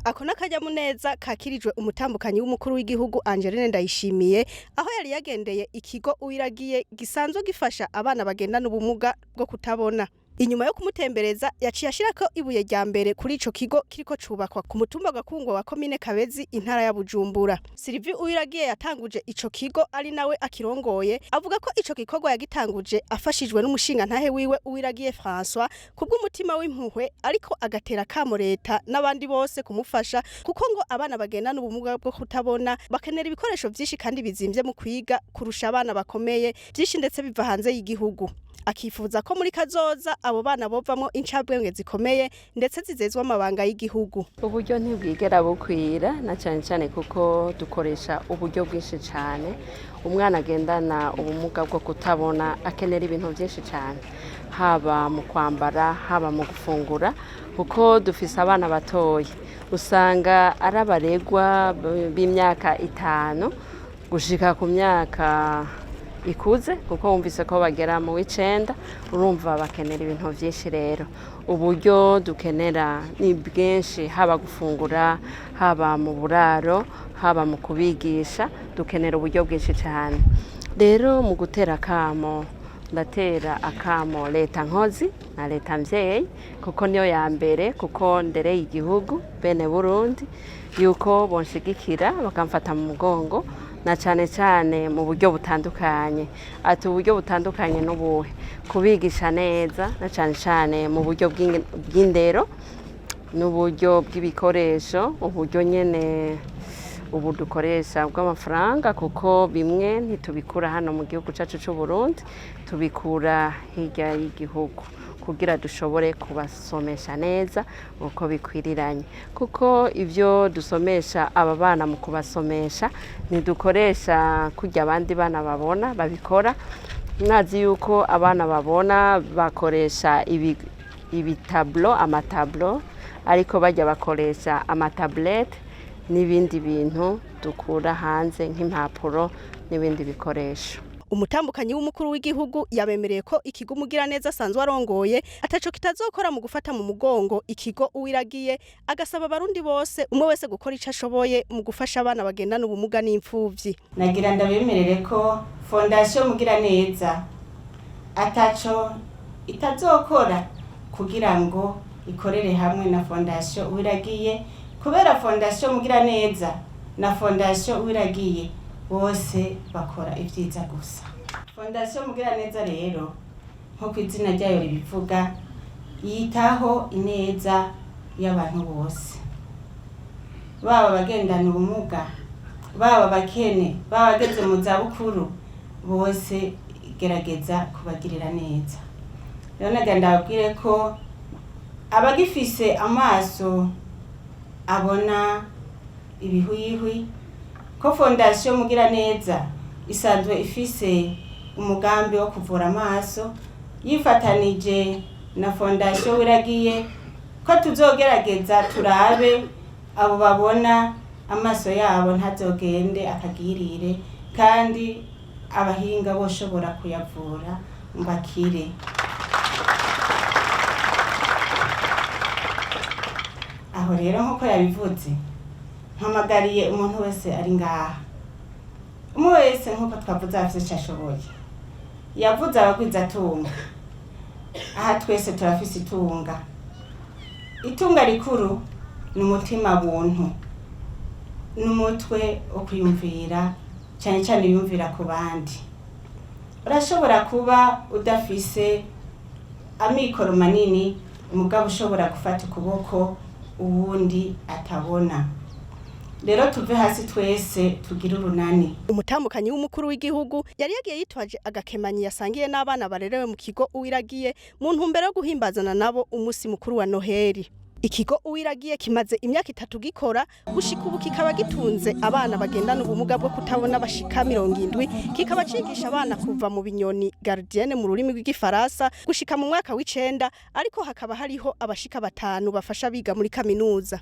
Ako n'akanyamuneza kakirijwe umutambukanyi w'umukuru w'igihugu Angeline Ndayishimiye, aho yari yagendeye ikigo Uwiragiye gisanzwe gifasha abana bagendana ubumuga bwo kutabona. Inyuma yo kumutembereza, yaciye ashirako ibuye rya mbere kuri ico kigo kiriko cubakwa ku mutumba Gakungwa wa komine Kabezi, intara ya Bujumbura. Sylvie Uwiragiye yatanguje ico kigo ari nawe akirongoye, avuga ko ico gikorwa yagitanguje afashijwe n'umushingantahe wiwe Uwiragiye François kubw'umutima w'impuhwe, ariko agatera kamo leta n'abandi bose kumufasha, kuko ngo abana bagendana ubumuga bwo kutabona bakenera ibikoresho vyinshi kandi bizimvye mu kwiga kurusha abana bakomeye, vyinshi ndetse biva hanze y'igihugu. Akifuza ko muri kazoza abo bana bovamwo incabwenge zikomeye ndetse zizezwa amabanga y'igihugu. Uburyo ntibwigera bukwira, na cyane cyane kuko dukoresha uburyo bwinshi cyane. Umwana agendana ubumuga bwo kutabona akenera ibintu byinshi cyane, haba mu kwambara, haba mu gufungura, kuko dufise abana batoya usanga ari abaregwa b'imyaka 5 gushika ku myaka ikuze, kuko wumvise ko bagera mu w'9. Urumva bakenera ibintu byinshi. Rero uburyo dukenera ni bwinshi, haba gufungura, haba mu buraro, haba mu kubigisha, dukenera uburyo bwinshi cyane. Rero mu gutera akamo, ndatera akamo leta nkozi na leta mvyeyi, kuko niyo ya mbere, kuko ndereye igihugu bene Burundi, yuko bonshigikira bakamfata mu mugongo, na cyane cyane mu buryo butandukanye. Ati uburyo butandukanye n'ubuhe? Kubigisha neza, na cyane cyane mu buryo bw'indero n'uburyo bw'ibikoresho, uburyo nyene ubu dukoresha bw'amafaranga, kuko bimwe ntitubikura hano mu gihugu cyacu cy'u Burundi, tubikura hirya y'igihugu kugira dushobore kubasomesha neza uko bikwiriranye. Kuko ibyo dusomesha aba bana, mu kubasomesha ntidukoresha kurya abandi bana babona babikora. Mwazi yuko abana babona bakoresha ibitablo, amatablo, ariko bajya bakoresha amatablete n'ibindi bintu dukura hanze nk'impapuro n'ibindi bikoresho. Umutambukanyi w'umukuru w'igihugu yabemereye ko ikigo Umugiraneza asanzwe arongoye ataco kitazokora mu gufata mu mugongo ikigo Uwiragiye, agasaba abarundi bose, umwe wese, gukora ico ashoboye mu gufasha abana bagendana ubumuga n'imfuvyi. Nagira ndabemerere ko Fondation Mugiraneza ataco itazokora kugira ngo ikorere hamwe na Fondation Uwiragiye, kubera Fondation Mugiraneza na Fondation Uwiragiye bose bakora ibyiza gusa. Fondation Mugiraneza rero, nk'uko izina ryayo ribivuga, yitaho ineza y'abantu bose, baba abagendana ubumuga, baba abakene, baba abageze mu zabukuru, bose igerageza kubagirira neza. Rero nagira ndababwire ko abagifise amaso abona ibihwihwi, ko Fondation Mugiraneza isanzwe ifise umugambi wo kuvura amaso yifatanije na Fondation Wiragiye, ko tuzogerageza turabe abo babona amaso yabo ntazogende akagirire, kandi abahinga boshobora kuyavura ngo akire. Aho rero, nk'uko yabivuze, mpamagariye umuntu wese ari ngaha, umwe wese, nk'uko twavuze, afise icyo ashoboye. Yavuze abagwizatunga, aha twese turafise itunga. Itunga rikuru ni umutima buntu n'umutwe wo kwiyumvira, cyane cyane yumvira ku bandi. Urashobora kuba udafise amikoro manini, umugabo ushobora gufata ukuboko uwundi atabona. Rero tuve hasi twese tugire urunani. Umutambukanyi w'umukuru w'igihugu yari yagiye yitwaje agakemanyi yasangiye n'abana barerewe mu kigo Uwiragiye mu ntumbero yo guhimbazana nabo umunsi mukuru wa Noheli. Ikigo Uwiragiye kimaze imyaka 3 gikora gushika ubu, kikaba gitunze abana bagendana ubumuga bwo kutabona bashika 70, kikaba cigisha abana kuva mu binyoni, gardienne mu rurimi rw'igifaransa, gushika mu mwaka w'9, ariko hakaba hariho abashika 5 bafasha biga muri kaminuza.